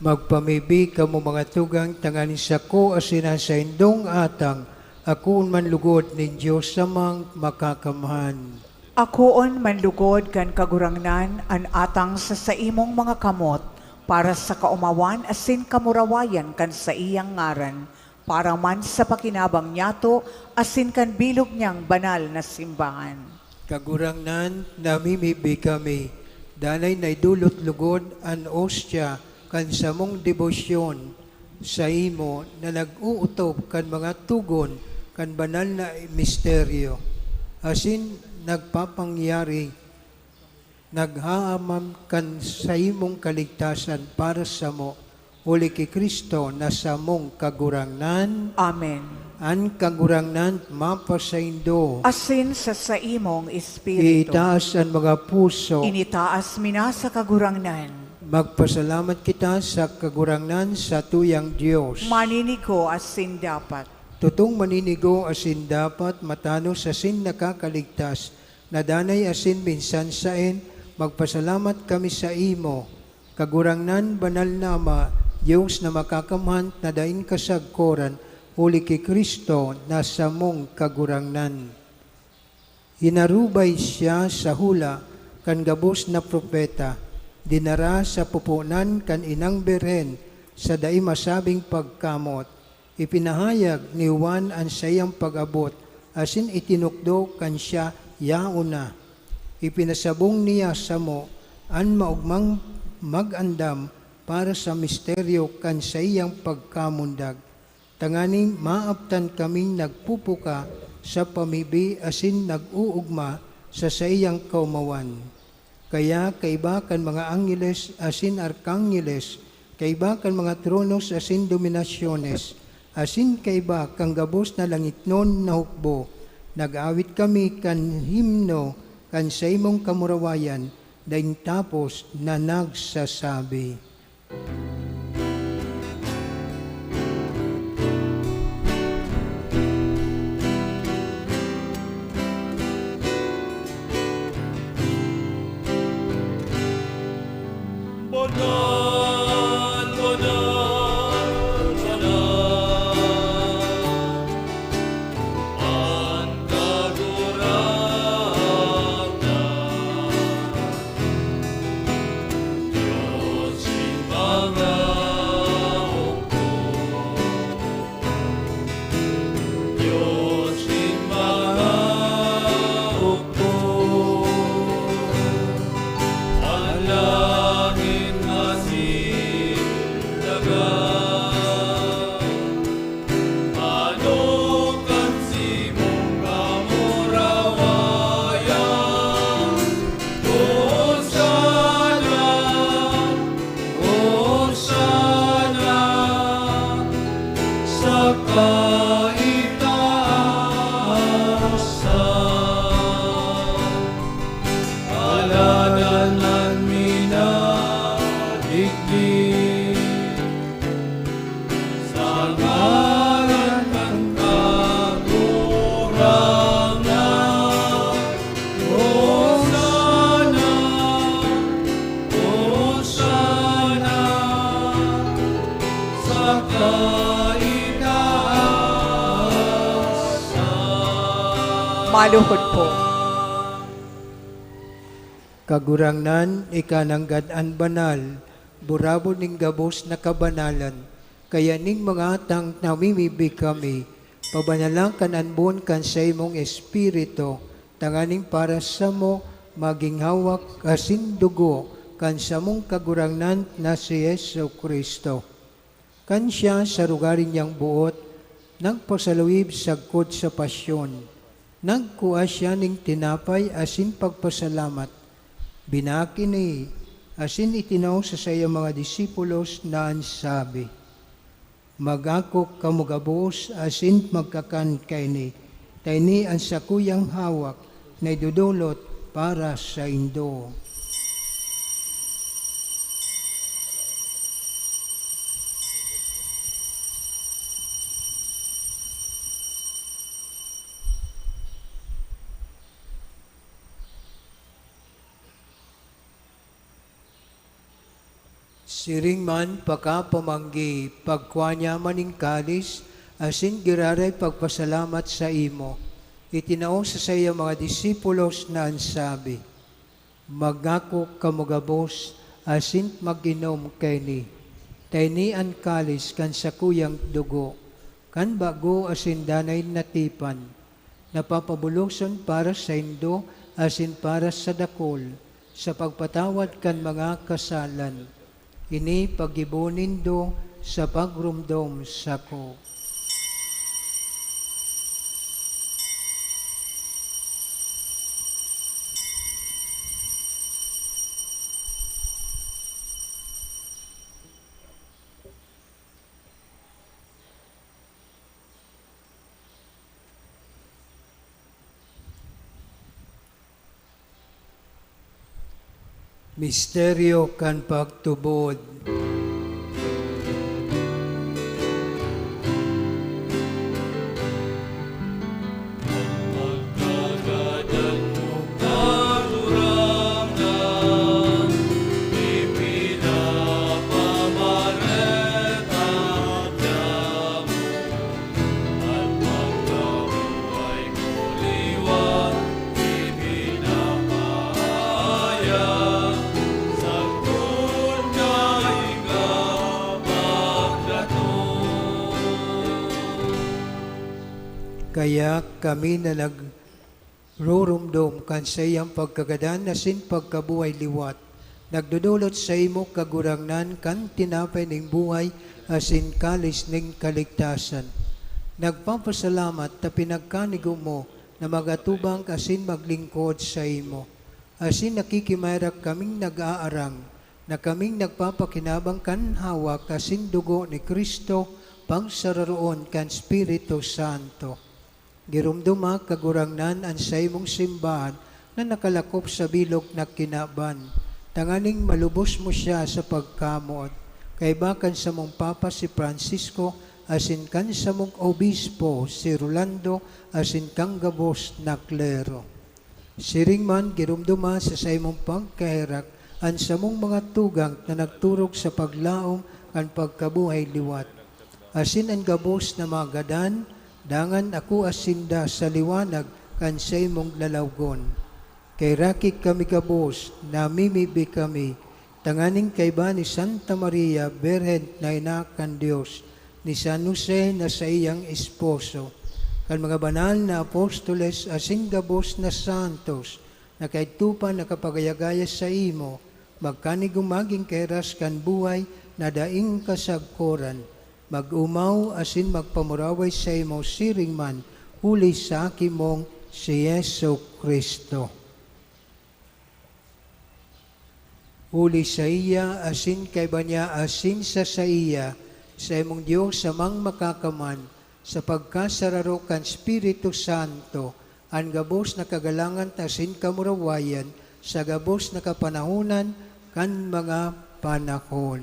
Magpamibi kamo, mga tugang, tanganing sako asin an saindong atang akoon man lugod nin Dios Amang Makakamhan. Akoon man lugod kan Kagurangnan an atang sa saimong mga kamot, para sa kaomawan asin kamurawayan kan saiyang ngaran, para man sa pakinabang niyato asin kan bilog niyang banal na simbahan. Kagurangnan, namimibi kami, danay naidolot logod an ostya kan samong debosyon saimo na nag-ootob kan mga togon kan banal na misteryo, asin nagpapangyari, naghahamam kan saimong kaligtasan para samo, huli ki Cristo na samong Kagurangnan. Amen. An Kagurangnan mapasaindo. Asin sa saimong espiritu. Itaas an mga puso. Initaas mi na sa Kagurangnan. Magpasalamat kita sa Kagurangnan, satuyang Dios. Maninigo asin dapat. Totong maninigo asin dapat, matanos asin nakakaligtas, na danay asin minsan saen, magpasalamat kami saimo, Kagurangnan, banal na Ama, Dios na makakamhan na daing kasagkoran, huli ki Cristo na samong Kagurangnan. Hinarubay siya sa hula kan gabos na propeta, dinara sa pupunan kan inang birhen sa dai masabing pagkamot. Ipinahayag ni Juan an saiyang pag-abot asin itinukdo kan siya yaon na. Ipinasabong niya samo an maogmang mag-andam para sa misteryo kan saiyang pagkamundag, tanganing maabtan kaming nagpupuka sa pamibi asin nag-oogma sa saiyang kaomawan. Kaya kaiba kan mga angheles asin arkangheles, kaiba kan mga tronos asin dominasyones, asin kaiba kan gabos na langitnon na hukbo, nag-awit kami kan himno kan saimong kamurawayan, daing tapos na nagsasabi, Maluhod po. Kagurangnan, ika nanggad an banal, burabod nin gabos na kabanalan. Kaya ning mga atang namimibi kami, pabanala kan anbon kan saimong Espiritu, tanganing para samo magin hawak asin dugo kan samong Kagurangnan na si Jesu-Cristo. Kan siya sa rugari niyang boot nagpasaluib sagkod sa pasyon, nagkua siya nin tinapay asin pagpasalamat, binaki ini, asin itinao sa saiyang mga disipulos na an sabi, "Mag-akok kamo gabos asin magkakan kaini, ta ini an sakuyang hawak na idodolot para saindo." Siring man, pakapamanggi, pagkua niya man nin kalis, asin giraray pagpasalamat saimo, itinao sa saiyang mga disipulos na an sabi, "Mag-akok kamo gabos asin mag-inom kaini, ta ini an kalis kan sakuyang dugo, kan bago asin danay na tipan, na papabuloson para saindo asin para sa dakul sa pagpatawad kan mga kasalan. Ini paggibo nindo sa pagromdom sako." Misteryo kan pagtubod. Kaya kami na nagrurumdom kan saiyang pagkagadan asin pagkabuhay liwat, nagdodolot saimo, Kagurangnan, kan tinapay nin buhay asin kalis nin kaligtasan. Nagpapasalamat ta pinagkanigo mo na mag-atubang asin maglingkod saimo. Asin nakikimaherak kaming nag-aarang na kaming nagpapakinabang kan hawak asin dugo ni Cristo, pagsararoon kan Espiritu Santo. Giromdoma, Kagurangnan, an saimong simbahan na nakalakop sa bilog na kinaban, tanganing malubos mo siya sa pagkamoot. Kaiba kan samong Papa si Francisco, asin kan samong Obispo si Rolando, asin kan gabos na klero. Siring man, giromdoma sa saimong pagkaherak an samong mga tugang na nagturog sa paglaom kan pagkabuhay liwat. Asin an gabos na mga gadan, dangan akoa sinda sa liwanag kan saimong lalawgon. Kaheraki kami gabos, namimibi kami, tanganing kaiba ni Santa Maria, Birhen na ina kan Dios, ni San Jose na saiyang esposo, kan mga banal na apostoles asin gabos na santos na kaidto pa nakapagaya-gaya saimo, magkanigo magin kahiras kan buhay na daing kasagkoran, mag-omaw asin magpamuraway saimo siring man, huli sa Aki mong si Jesu-Cristo. Huli saiya, asin kaiba niya, asin sa saiya, saimong Dios, Amang Makakaman, sa pagkasararo kan Espiritu Santo, an gabos na kagalangan asin kamurawayan sa gabos na kapanahonan kan mga panahon.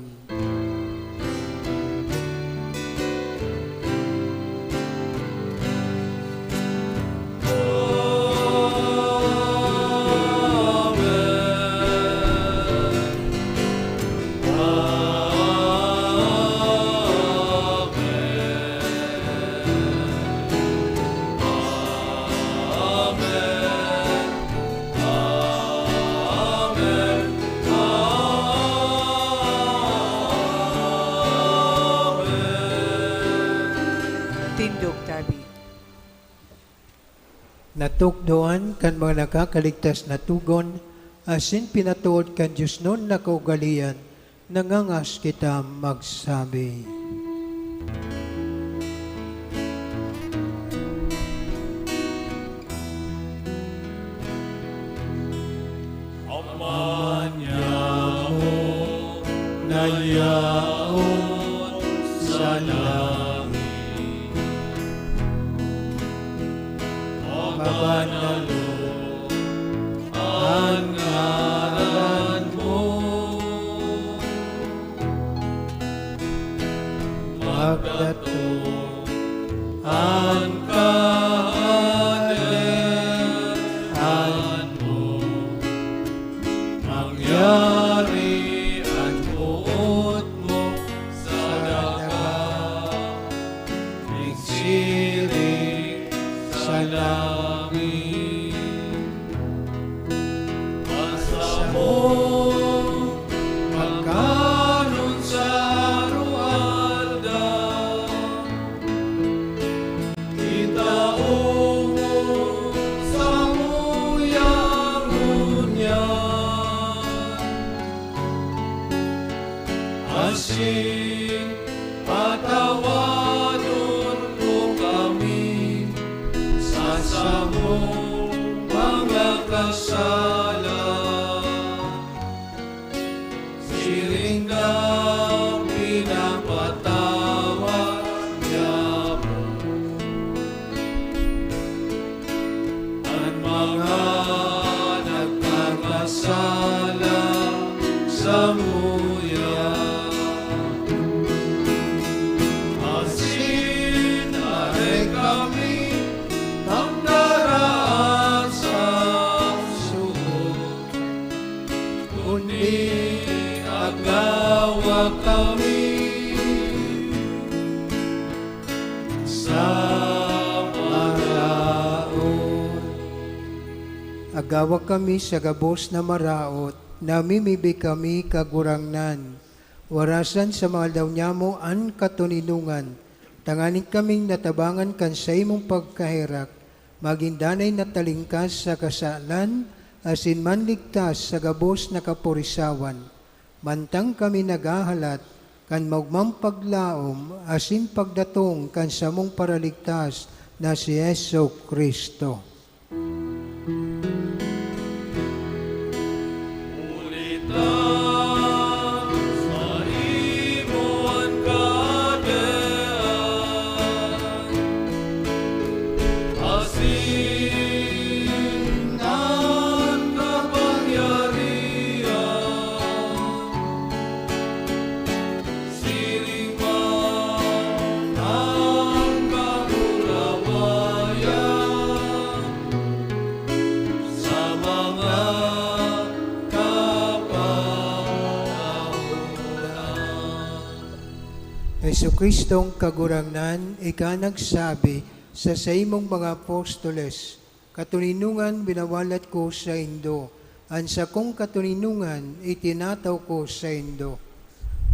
Tindog tabi. Natukdoan kan mga nakakaligtas na togon, asin pinatood kan diosnon na kaugalean, nangangas kita magsabi. Ama niamo na yaon sa langit, mabanalon an ngaran mo. Magdatong an kahalean mo. Mangyari an boot mo sa daga, nagsiring sa langit. An samong pagkanon sa aroaldaw, itao mo samuya ngunyan. Asin patawadon mo kami sa samong mga kasala, siring na pinapatawad niamo an mga nagkakasala samuya. Asin arek kami magdaraas sa sugot, kundi agawa kami sa maraot. Agawa kami sa gabos na maraot, namimibi kami, Kagurangnan. Warasan sa mga aldaw nyamo an katoninongan, tanganing kaming natabangan kan saimong pagkaherak, magin danay na talingkas sa kasalan, asin manligtas sa gabos na kaporisawan. Mantang kami naghahalat kan maogmang paglaom asin pagdatong kan samong Paraligtas na si Jesu-Cristo. Huli ta saimo an kaadean, asin an kapangyarihan, siring man an kagurawayan sa mga kapanahonan. Jesu-Cristong Kagurangnan, ika nagsabi sa saimong mga apostoles, "Katoninongan winawalat ko saindo, an sakong katoninongan itinataw ko saindo."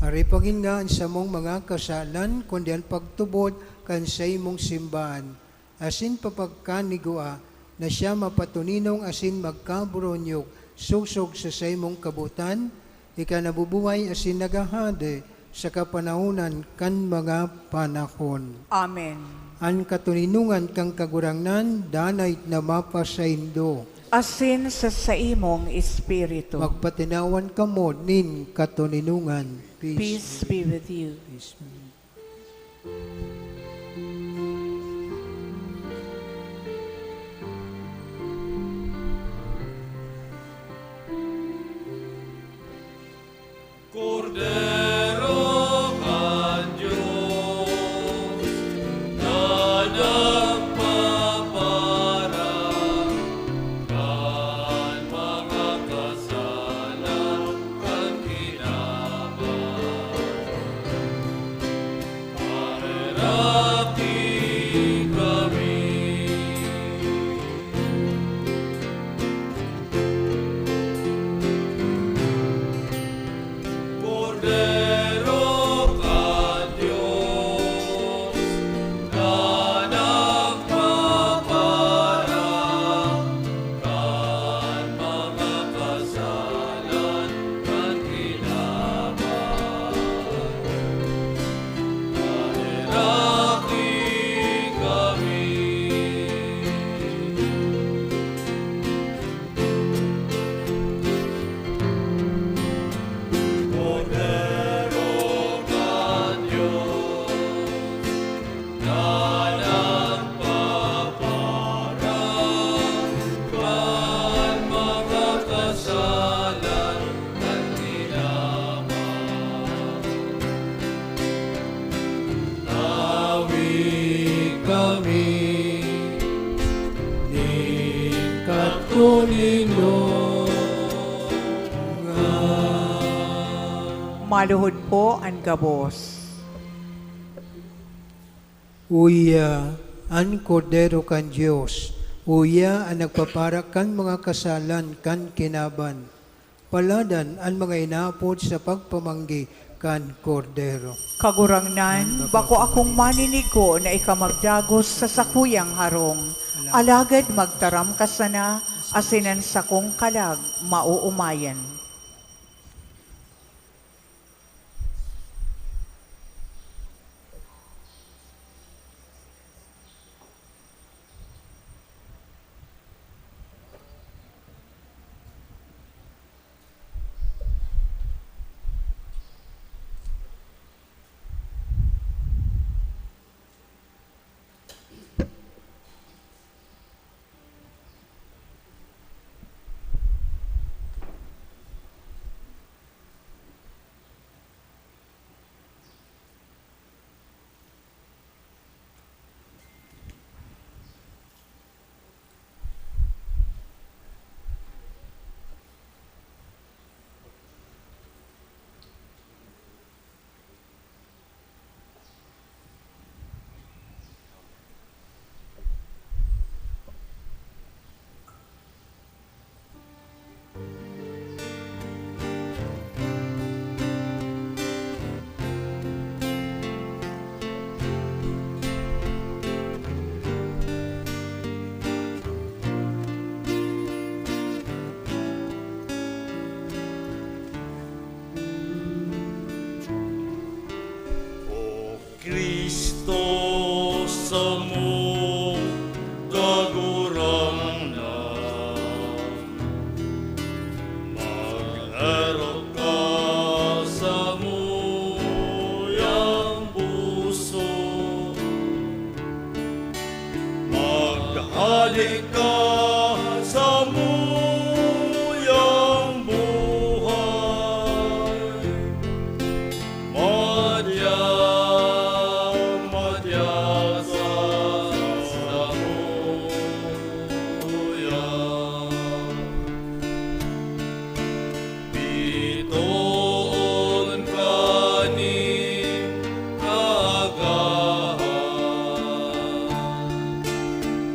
Ari pa ngin nga an samong mga kasalan, kundi an pagtubod kan saimong simbaan, asin papagkanigua na siya mapatoninong asin magkaboronyog sosog sa saimong kabotan, ika nabubuhay asin naghahade sa kapanahonan kan mga panahon. Amen. An katoninongan kan Kagurangnan danay na mapasaindo. Asin sa saimong espiritu. Magpatinawan kamo nin katoninongan. Peace be with you. Peace be with you. Kordero kan Dios na nagpapaparang kan mga kasalan kan kinaban, paheraki kami. Kordero kan Dios na nagpapaparang kan mga kasalan kan kinaban, paheraki kami. Kordero kan Dios na nagpapaparang kan mga kasalan kan kinaban, tawi kami nin katoninongan. Maluhod po an gabos. Uya an Kordero kan Dios, uya an nagpapara kan mga kasalan kan kinaban. Paladan an mga inaapod sa pagpamanggi kan Kordero. Kagurangnan, bako akong maninigo na ika magdagos sa sakuyang harong, alagad magtaram ka sana, asin an sakong kalag maoomayan. Kristo samong Kagurangnan, mag-erok ka samuyang puso, maghale ka samuyang buhay. Madya, madya sa samuya. Bitoon ka nin kaagahan,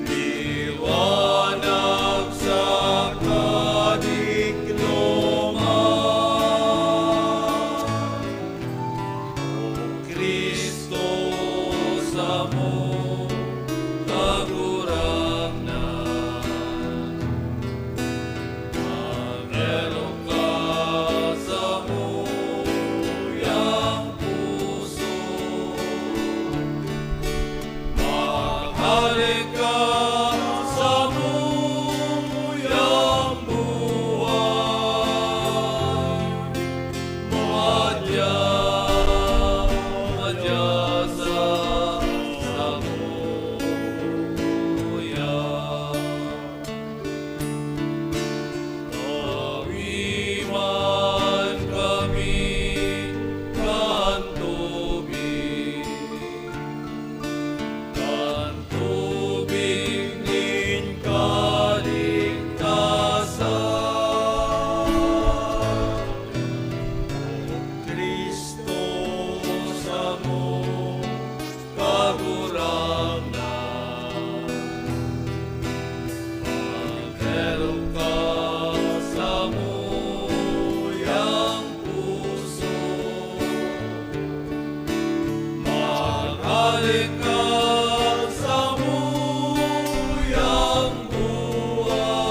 liwanag sa kadikloman. O Cristo, samo Kagurangnan, mag-erok ka samuyang puso. Maghale ka samuyang buhay, madya, madya sa samuya. Tawi man kami kan tubig, kan tubig nin kaligtasan. O Cristo, samo Kagurangnan, mag-erok ka samuyang puso, maghale ka samuyang buhay,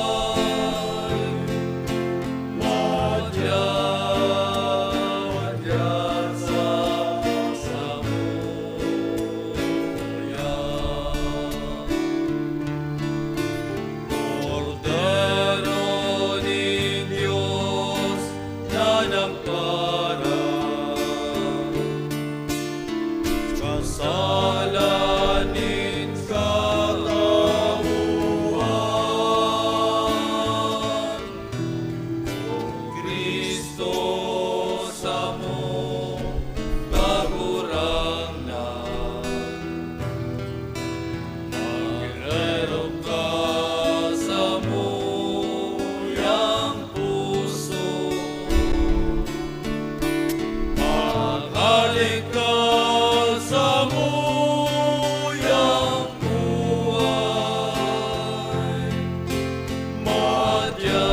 madya, madya sa samuya. Kordero nin Dios na nagpara, kasalan nin katauhan. O Cristo, samo Kagurangnan, mag-erok ka samuyang puso, maghale ka samuyang buhay, madya,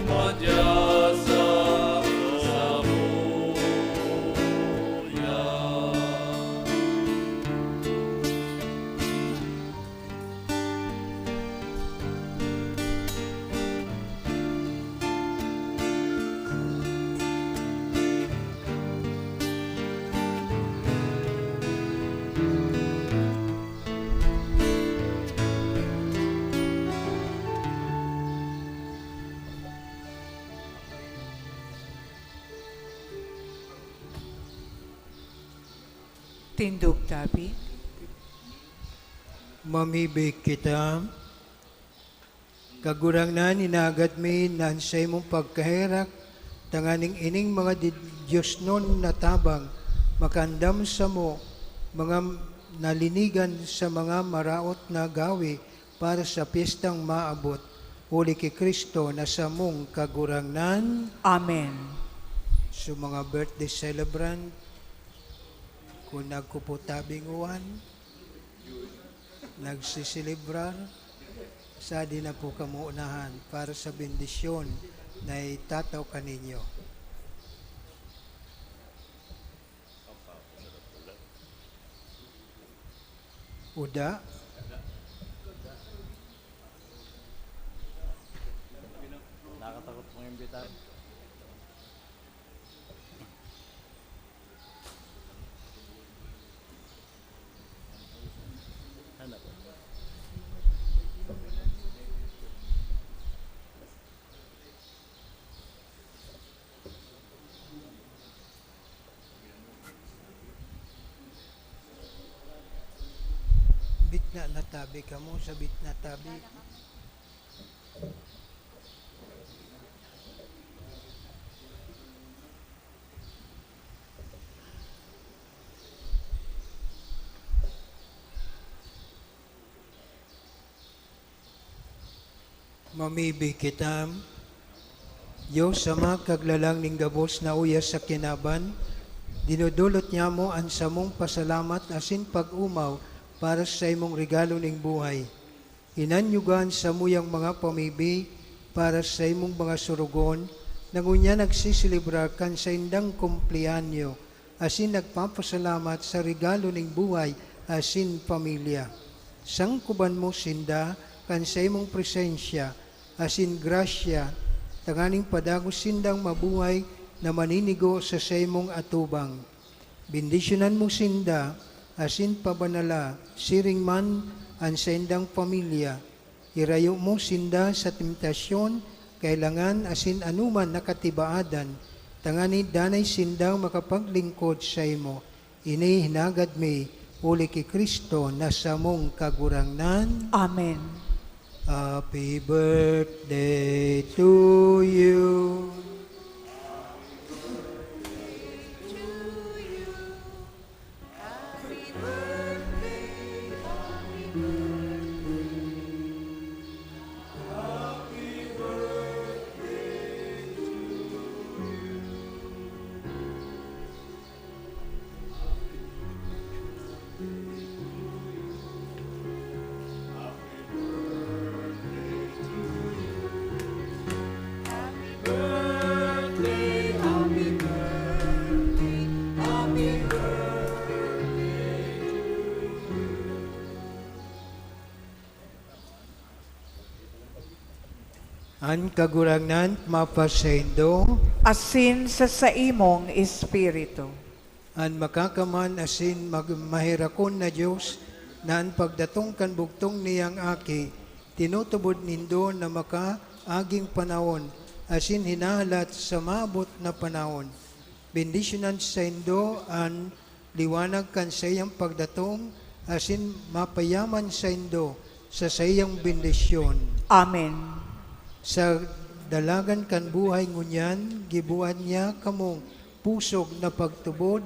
madya sa samuya. Tindog tabi. Mamibi kita. Kagurangnan, hinagad mi na an saimong pagkaherak, tanganing ining mga di-, diosnon na tabang makaandam samo mga nalinigan sa mga maraot na gawi para sa pyestang maabot, huli ki Cristo na samong Kagurangnan. Amen. So, mga birthday celebrant, kun nagkupo tabing uwan, nagsiselebrar, sadi na po kamo unahan para sa bendisyon na itatao kaninyo. Uda. Nakakatakot mga imbitar. Na, natabi kamo, sabit natabi. Mamibi kita. Dios Ama, Kaglalang nin gabos na uya sa kinaban, dinodolot niamo an samong pasalamat asin pag-omaw para sa saimong regalo nin buhay. Inanyugan samuyang mga pamibi para sa saimong mga sorogon na ngunyan nagseselebrar kan saindang kumpleanyo asin nagpapasalamat sa regalo nin buhay asin pamilya. Sangkuban mo sinda kan saimong presensya asin grasya, tanganing padagos sindang mabuhay na maninigo sa saimong atubang. Bendisyonan mo sinda asin pabanala, siring man an saindang pamilya. Irayo mo sinda sa temptasyon, kailangan asin anoman na katibaadan, tanganing danay sindang makapaglingkod saimo. Ini hinagad mi huli ki Cristo na samong Kagurangnan. Amen. Happy birthday to you. An Kagurangnan mapasaindo. Asin sa saimong espiritu. An makakaman asin mag-, maherakon na Dios, na an pagdatong kan bugtong niyang Aki, tinutubod nindo na makaaging panahon, asin hinahalat sa maabot na panahon. Bendisyonan saindo an liwanag kan saiyang pagdatong, asin mapayaman saindo sa saiyang bendisyon. Amen. Sa dalagan kan buhay ngunyan, giboan niya kamong pusog na pagtubod,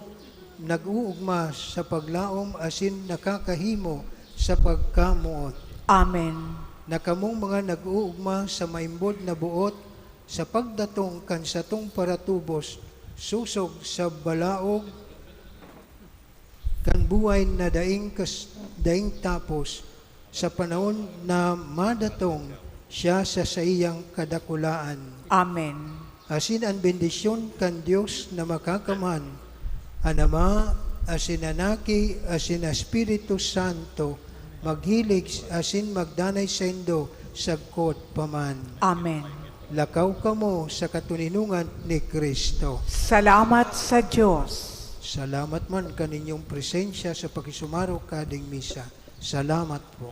nag-oogma sa paglaom asin nakakahimo sa pagkamoot. Amen. Na kamong mga nag-oogma sa maimbod na boot, sa pagdatong kan satong paratubos, sosog sa balaog kan buhay na daing kas-, daing tapos, sa panahon na madatong siya sa saiyang kadakulaan. Amen. Asin an bendisyon kan Dios na Makakamhan, an Ama, asin an Aki, asin Espiritu Santo, maghilig asin magdanay saindo sagkod pa man. Amen. Lakaw kamo sa katoninongan ni Cristo. Salamat sa Dios. Salamat man kan inyong presensya sa pakisumarog kading misa. Salamat po.